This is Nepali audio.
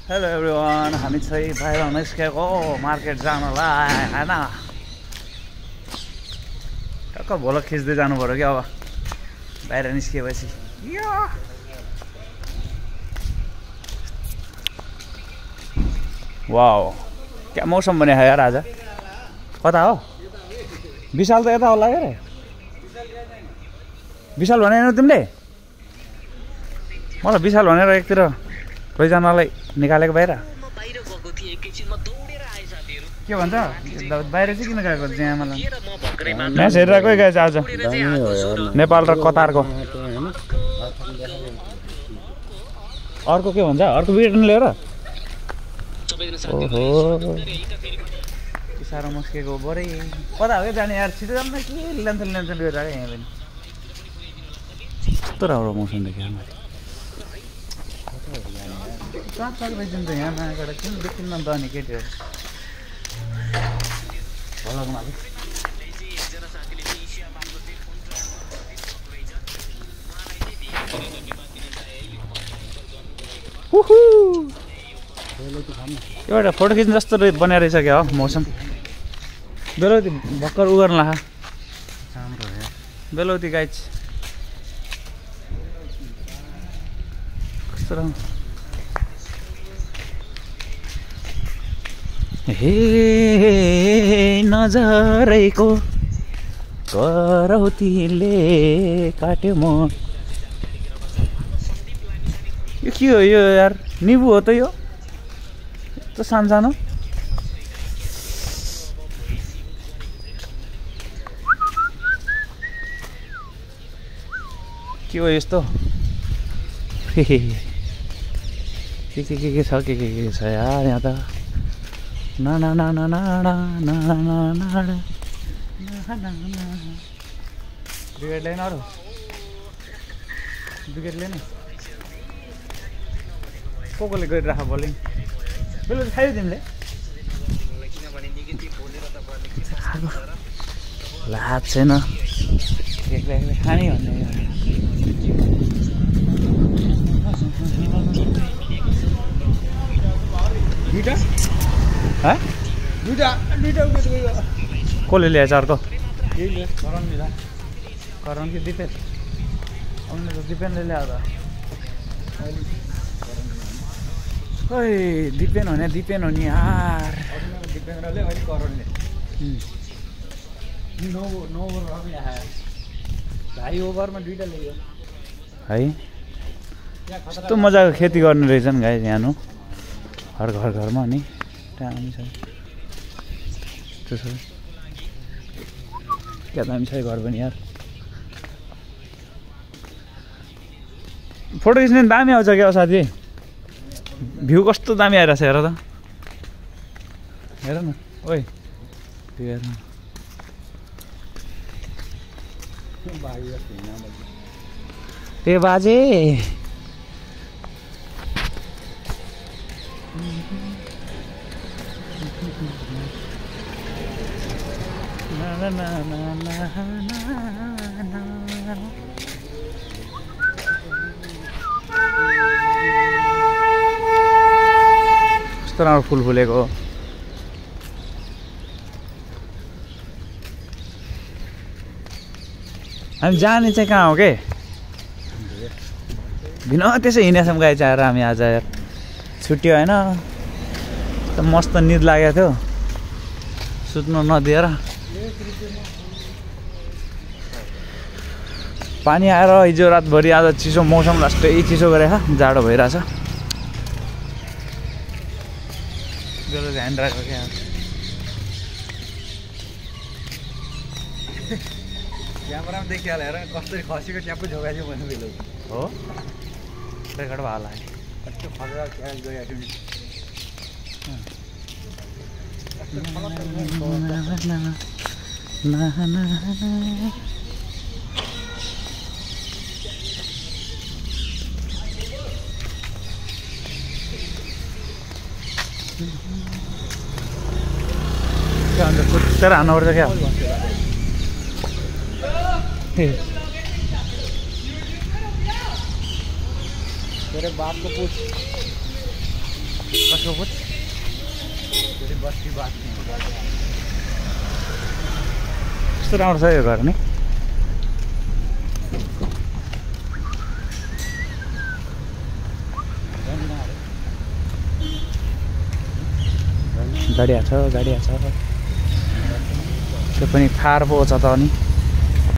हेलो एभ्रिवान, हामी चाहिँ बाहिर निस्केको मार्केट जानलाई हैन। टक्क भोलो खिच्दै जानु पर्यो कि अब बाहिर निस्किएपछि। वाओ, क्या मौसम बने है यार आज। कता हो विशाल? त यता होला यार। विशाल भनेन तिमीले? मलाई विशाल भनेर एकतिर लैजानलाई निकालेको बाहिर। के भन्छ बाहिर चाहिँ किन गएको? त्यहाँ मलाई म्याच हेरिरहेकै गएछ आज नेपाल र कतारको। अर्को के भन्छ? अर्को विकेट लिएर ओहो साह्रो मस्केको बरै। कता हो जाने यार? छिटो जानु न। के लेन्थन गरेर यहाँ पनि कस्तो राम्रो मौसम देख्यो मैले। सात बजीदेखि त यहाँ नआएर किन देखिन्न त अनि केटीहरू भलकमा एउटा फोटो खिच्नु जस्तो बनाएर रहेछ क्या हो मौसम। बेलौती भर्खर उ गर्नु ला बेलौती गाइज कस्तो राम्रो। हे नजरैको करौतीले काट्यो म। यो के हो यो यार? निबु हो त यो? यस्तो सानो सानो के हो यस्तो? के छ यार यहाँ त। ना ना ना ना ना ना ना ना ना विकेट लेन अरू विकेट लेने कसले गरिराख बोलिङ। बेलुका खायो तिमीले? लाज छैन एक्लै एक्लै खाने भन्ने। कसले ल्याएछ अर्को? करण कि दिपेन? अन्य त दिपेनले ल्याएर खै दिपेन भने दिपेन हो नि यार। दिपेन्द्रले अहिले करणले 2.5 ओभरमा 2टा ल्यायो है। यस्तो मजाको खेती गर्ने रहेछन् गाई यहाँ हर घरमा नि दामी छ। क्या दामी छ घर पनि यार। फोटो खिच्ने दामी आउँछ क्या साथी। भ्यू कस्तो दामी आइरहेछ हेर त। हेर न ओइ हेर न। ए बाजे ना ना ना ना ना कस्तो राम्रो फुल फुलेको। हामी जाने चाहिँ कहाँ हो के? बिना त्यसै हिँडेछौँ गाई चाहिँ हामी आज यार। छुट्टी होइन त मस्त निद लागेको थियो सुत्नु नदिएर। पानी आएर हिजो रातभरि आज चिसो मौसम लास्टै चिसो गरेको जाडो भइरहेछ। बेलुका ध्यान राखेको क्या क्यामेरामा देखिहाल्यो हेर कसरी खसेको ट्याप्पै झोगाइदियो भन्नु बेलु हो। रेकर्ड भयो होला कस्तो खसेर क्याच गइहाल्यो नि। क्या भन्छ कुटेर हान्नुपर्छ क्या? तेरे बाप को पूछ। कसको पुत कस्तो राम्रो छ यो घर नि गाडी आछ त्यो पनि थार पो छ त अनि